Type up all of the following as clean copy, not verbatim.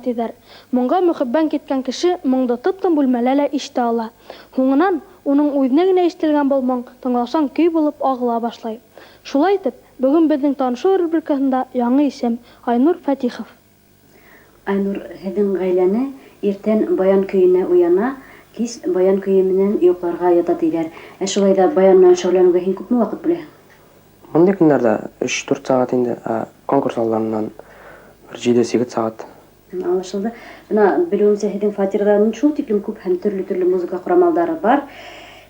диләр. Моңга мөхиббән киткән кеше моңды тып-тын бүлмәлә лә ишетә ала. Һуңынан, уның үзенә генә ишетелгән был моң, тыңласаң, көй булып агыла башлай. Шулай итеп, бөгөн безнең танышу рубрикасында яңы исем, Айнур Фәтихов. Айнур, һеҙҙең ғаиләне иртән баян көйөнә уяна, кис баян көйө менән йоҡларға ята тиҙәр. Ә шулай ҙа баян менән шөғөлләнеүгә һин күпме ваҡыт бүләһең? Мондый көннәрдә өч-дүрт сәгать инде, ә конкурс алларыннан бер җиде-сигез сәгать. Аңлашылды. Бына, белүемсә, һеҙҙең фатирҙа шул тиклем күп һәм төрлө-төрлө музыка ҡорамалдары бар.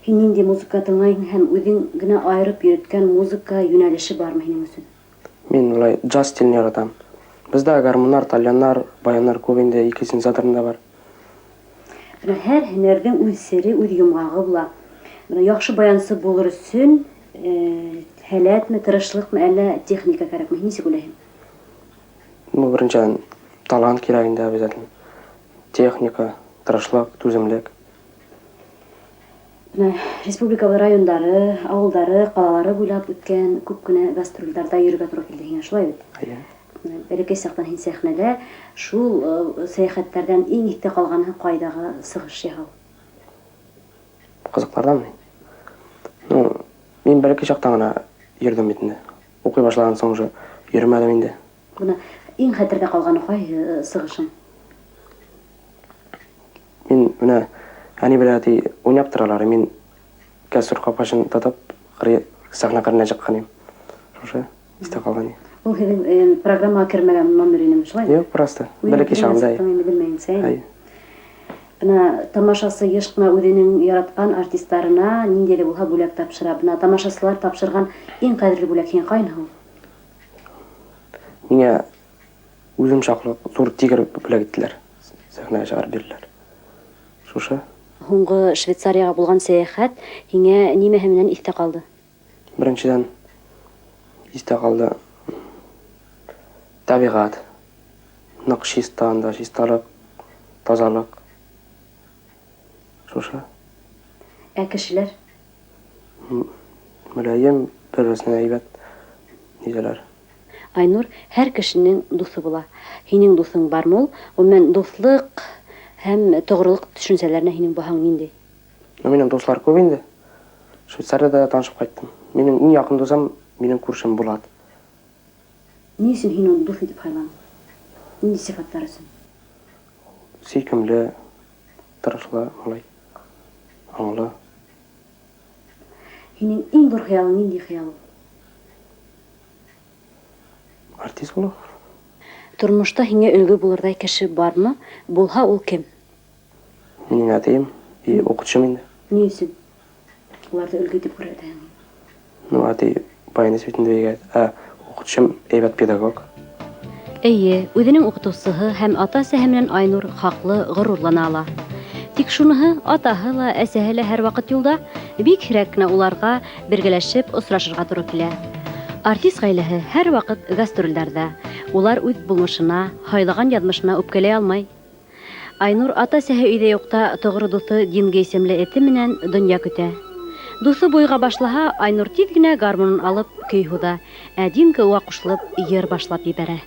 Һин ниндәй музыка тыңлайһың һәм үҙең генә айырып йөрөткән музыка йүнәлеше бармы һинең өсөн? Мин болай джаз стилен яратам. Бездә гармуннар, тальяннар, баяннар күп инде, ике синтезаторым да бар. Менә һәр һөнәрнең үз сере, үз йомгагы була. Менә яхшы баянчы булыр өчен һәләтме, тырышлыкмы, әллә техника кәрәкме? Һин ничек уйлайһың? Ну, беренчедән, талант кирәк инде обязательно. Техника, тырышлык, түземлек. Менә республикабыз районнары, авылдары, калалары буйлап үткән күп кенә гастрольләрдә йөрергә туры килде һиңа, шулай бит? Әйе. Бәләкәй чактан һин сәхнәдә, шул сәяхәтләрдән иң истә калганы кайдагы чыгыш яһау? Кызыкларданмы? Ну, мин бәләкәй чактан гына йөрдем бит инде. Укый башлаган соң уже йөрмәдем инде. Менә иң хәтердә калганы кай чыгышың? Мин менә әни белән әти уйнап торалар, мин кәсүр капкачын тотып, кырый сәхнә кырына чыккан идем. Шушы истә калган. Ул һеҙҙең программаға кермәгән номер инеме, шулай? Юк, просто бәләкәй чагымда. Инде белмәйенсә. Әйе. Бына тамашасы еш кына үҙенең яраткан артистларына ниндәй ҙә булһа бүләк тапшыра. Бына тамашасылар тапшырған иң ҡәҙерле бүләк һиңә ҡайһы ул? Миңә үзем чаклы зур тигр бүләк иттеләр. Сәхнәгә чыгарып бирделәр. Шушы. Һуңғы Швейцарияға булған сәйәхәт һиңә нимәһе менән иҫтә ҡалды? Беренседән истә калды табигать. Нык чиста анда, чисталык, тазалык. Шушы. Ә кешеләр? Мөлаем, бер-берсенә әйбәт нидәләр. Айнур, һәр кешенең дуҫы була. Һинең дуҫың бармы ул? Ғөмүмән, дуҫлыҡ һәм тоғролоҡ төшөнсәләренә һинең баһаң ниндәй? Ну, минең дуслар күп инде. Швейцариядә дә танышып кайттым. Минең иң якын дусым минең күршем Булат. Ни өсөн һин уны дуҫ итеп һайланың? Ниндәй сифаттар өсөн? Сөйкемле, тырышлы малай, аңлы. Һинең иң ҙур хыялың ниндәй хыял ул? Артист булу. Тормошта һиңә өлгө булырҙай кеше бармы? Булһа, ул кем? Минең әтием и укытучым инде. Ни өсөн уларҙы өлгө итеп күрһәтәһең? Ну, әти баянист бит инде егет, ә укытучым әйбәт педагог. Эйе, үҙенең уҡытыусыһы һәм ата-әсәһе менән Айнур хаҡлы ғорурлана ала. Тик шуныһы, атаһы ла, әсәһе лә һәр ваҡыт юлда, бик һирәк кенә уларға бергәләшеп осрашырға тура килә. Артист ғаиләһе һәр ваҡыт гастролдәрҙә. Улар үҙ булмышына, һайлаған яҙмышына үпкәләй алмай. Айнур ата-әсәһе өйҙә юҡта тоғро дуҫы Динго исемле эте менән донъя көтә. Дуҫы буйға башлаһа, Айнур тиҙ генә гармунын алып көй һуҙа, ә Динго уға ҡушылып йыр башлап ебәрә.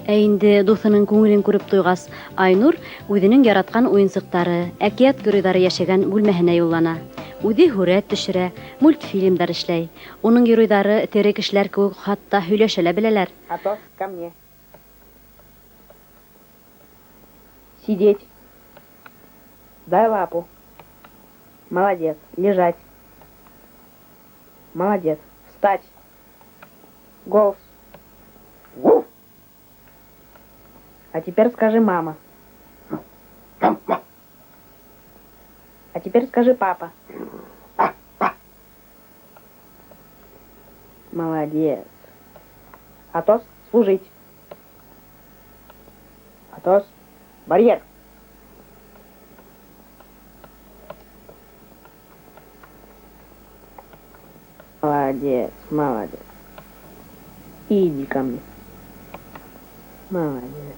Ә инде дуҫының күңелен күреп туйғас, Айнур үҙенең яратҡан уйынсыҡтары, әкиәт геройҙары йәшәгән бүлмәһенә юллана. Үҙе һүрәт төшөрә, мультфильмдар эшләй. Уның геройҙары тере кешеләр кеүек хатта һөйләшә лә беләләр. Атос, ко мне. Сидеть. Дай лапу. Молодец. Лежать. Молодец. Встать. Голос. А теперь скажи мама. А теперь скажи папа. Молодец. Атос, служить. Атос, барьер. Молодец, молодец. Иди ко мне. Молодец.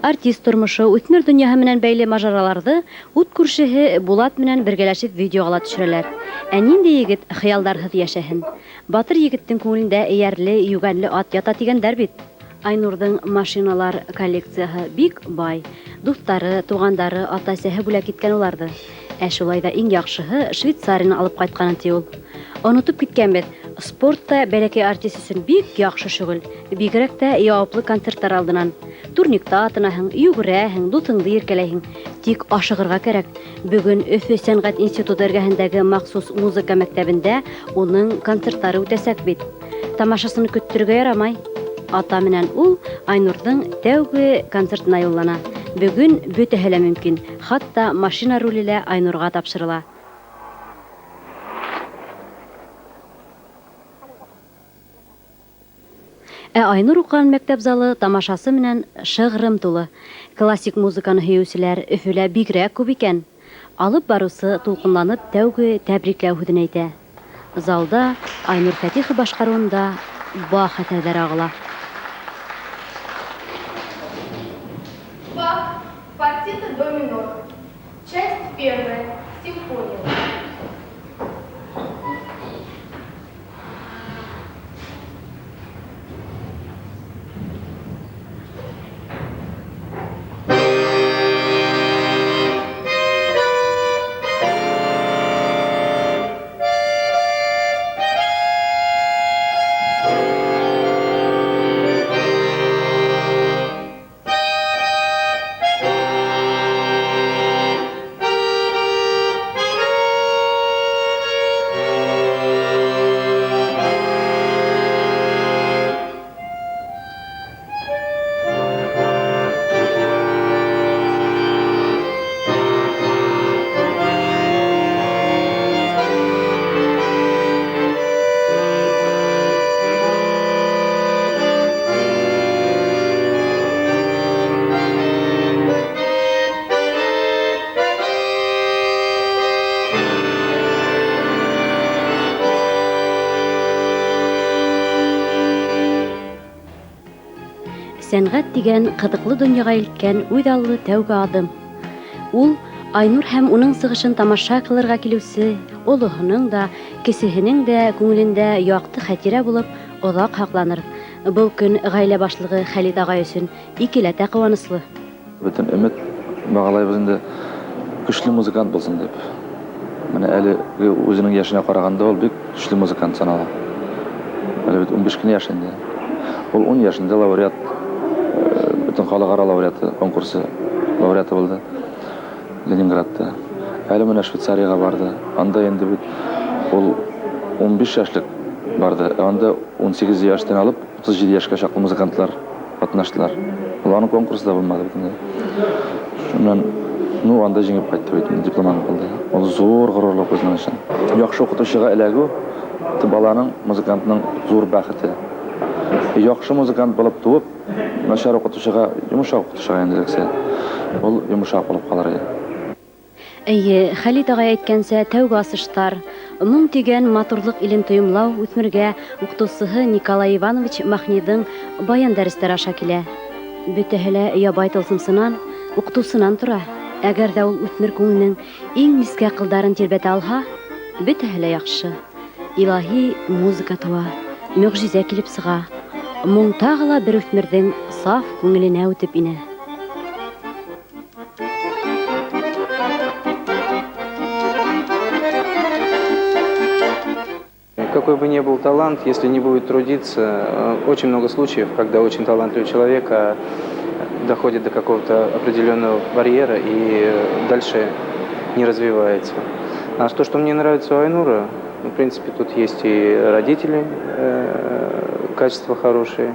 Артист тормышы, үсмер дөньяһы менән бәйле мажараларҙы ут күршеһе Булат менән бергәләшеп видеоға ла төшөрәләр. Ә ниндәй егет хыялдарһыҙ йәшәһен? Батыр егеттең күңелендә эйәрле, йүгәнле ат ята тигәндәр бит. Айнурҙың машиналар коллекцияһы бик бай. Дуҫтары, туғандары, ата-әсәһе бүләк иткән уларҙы. Ә шулай ҙа иң яҡшыһы Швейцарияны алып ҡайтҡаны, ти ул. Онотоп киткәнбеҙ, спорт та бәләкәй артист өсөн бик яҡшы шөғөл, бигерәк тә яуаплы концерттар алдынан. Турникта атынаһың, йүгерәһең, дуҫыңды иркәләйһең. Тик ашығырға кәрәк. Бөгөн Өфө сәнғәт институты эргәһендәге махсус музыка мәктәбендә уның концерттары үтәсәк бит. Тамашасыны көттөрөргә ярамай. Ата менән ул Айнурҙың тәүге концертына юллана. Бөгөн бөтәһе лә мөмкин, хатта машина руле лә Айнурға тапшырыла. Ә Айнур уҡыған мәктәп залы тамашасы менән шығрым тулы. Классик музыканы һөйөүселәр Өфөлә бигерәк күп икән. Алып барыусы тулҡынланып тәүге тәбрикләү һүҙен әйтә. Залда Айнур Фәтихов башҡарыуында Бах әҫәрҙәре ағыла. Бах, партита до минор. Часть первая, симфония. Сәнғәт тигән ҡыҙыҡлы донъяға илткән үҙ аллы тәүге аҙым. Ул Айнур һәм уның сығышын тамаша ҡылырға килеүсе олоһоноң да, кесеһенең дә күңелендә яҡты хәтирә булып оҙаҡ һаҡланыр. Был көн ғаилә башлығы Хәлит ағай өсөн икеләтә ҡыуаныслы. Бөтөн өмөт бағалайбыҙ инде, көслө музыкант булсын тип. Менә әле үзенең йәшенә ҡарағанда ул бик көслө музыкант санала. Әле бит 15 кенә яшь инде. Ул 10 йәшендә лауреат, бөтен халыкара лауреаты конкурсы лауреаты булды Ленинградта. Әле менә Швейцариягә барды. Анда инде бит ул 15 яшьлек барды. Анда 18 яшьтән алып 37 яшькә чаклы музыкантлар катнаштылар. Ул аның конкурсы да булмады бит инде. Шуннан, ну, анда җиңеп кайтты бит инде, диплом алып калды. Ул зур горурлык үзенең өчен. Яхшы укытучыга эләгү баланың, музыкантның зур бәхете. Яхшы музыкант булып туып, начар укытучыга, йомшак укытучыга инде эләксә, ул йомшак булып калыр иде. Әйе, Хәлит агай әйткәнчә, тәүге асыштар, моң дигән матурлык илен тоемлау үҫмергә уҡытыусыһы Николай Иванович Махниҙың баян дәрестәре аша килә. Бөтәһе лә ябай тылсымсынан, уҡытыусынан тора. Әгәр ҙә ул үҫмер күңеленең иң нескә ҡылдарын тирбәтә алһа, бөтәһе лә яҡшы. Илаһи музыка тыуа, мөғжизә килеп сыға. Моң тағы ла бер үҫмерҙең саф күңеленә үтеп инә. Какой бы ни был талант, если не будет трудиться, очень много случаев, когда очень талантливый человек доходит до какого-то определенного барьера и дальше не развивается. А то, что мне нравится у Айнура, в принципе, тут есть и родители, качества хорошие.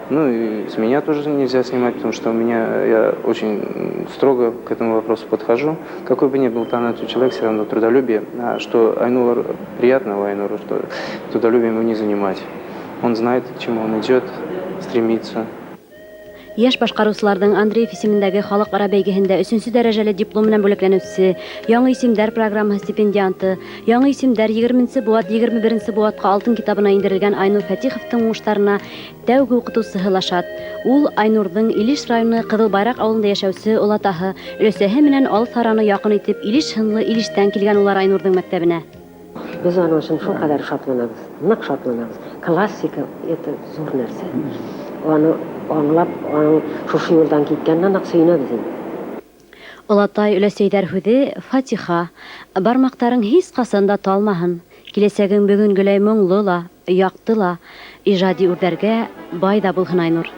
Ну и с меня тоже нельзя снимать, потому что я очень строго к этому вопросу подхожу. Какой бы ни был талант у человека, все равно трудолюбие. А что Айнур, приятно у Айнура, что трудолюбие ему не занимать. Он знает, к чему он идет, стремится. Яшь башкаручыларның Андреев исемендәге халыкара бәйгеһендә өченче дәрәҗәле диплом белән бүләкләнүче, Яңа исемдәр программаһы стипендианты, Яңа исемдәр егерменче быуат 21 нче быуатка алтын китабына индерелгән Айнур Фәтиховтың уңыштарына тәүге укытучыһы ла шат. Ул, Айнурдың Илеш районы Кызыл Байрак авылында яшәүче олатаһы, өләсәһе менән алыс араны якын итеп Илеш һынлы Илештән килгән улар Айнурдың мәктәбенә. Без аның өчен шулкадәр шатланабыз, нык шатланабыз. Классика, это зур нәрсә. Аны аңлап, аның шушы юлдан киткәненә нык сөенәбез инде. Олатай, өләсәйдәр һүзе, фатиха. Бармактарың һич касан да талмаһын. Киләсәгең бөгенгеләй моңлы ла, якты ла, иҗади үрдәргә бай да булһын, Айнур.